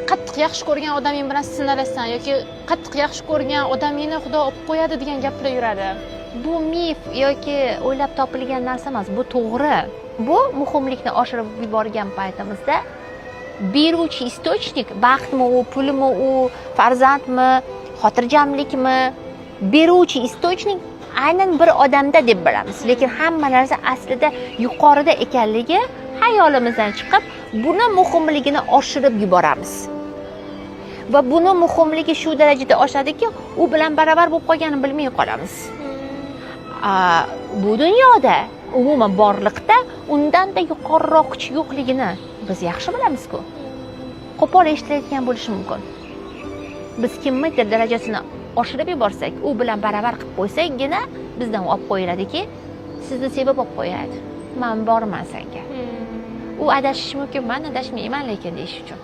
Qattiq yaxshi ko'rgan odaming bilan sinalasan yoki qattiq yaxshi ko'rgan odamingni Xudo olib qo'yadi degan gaplar yuradi. Bu mif yoki o'ylab topilgan narsa emas, bu to'g'ri. Bu muhimlikni oshirib yuborgan paytimizda beruvchi источник, baxtmi u, pulmi u, farzandmi, xotirjamlikmi, beruvchi источник aynan bir odamda deb bilamiz. Lekin hamma narsa aslida yuqorida ekanligi hayolimizdan chiqib, buni muhimligini oshirib yuboramiz va buni muhimligi shu darajada oshadiki, u bilan baravar bo'lib qolganini bilmay qolamiz. Bu dunyoda, umuman borliqda undanda yuqoriroq kuch yo'qligini biz yaxshi bilamiz-ku. Qo'pol eshitilayotgan bo'lishi mumkin. Biz kimnidir darajasini oshirib yuborsak, u bilan baravar qilib qo'ysakgina bizdan olib qo'yiladiki, sizni sevib olib qo'yadi, man borman senga, u adashishi mumkin, man adashmayman lekin, deyish uchun.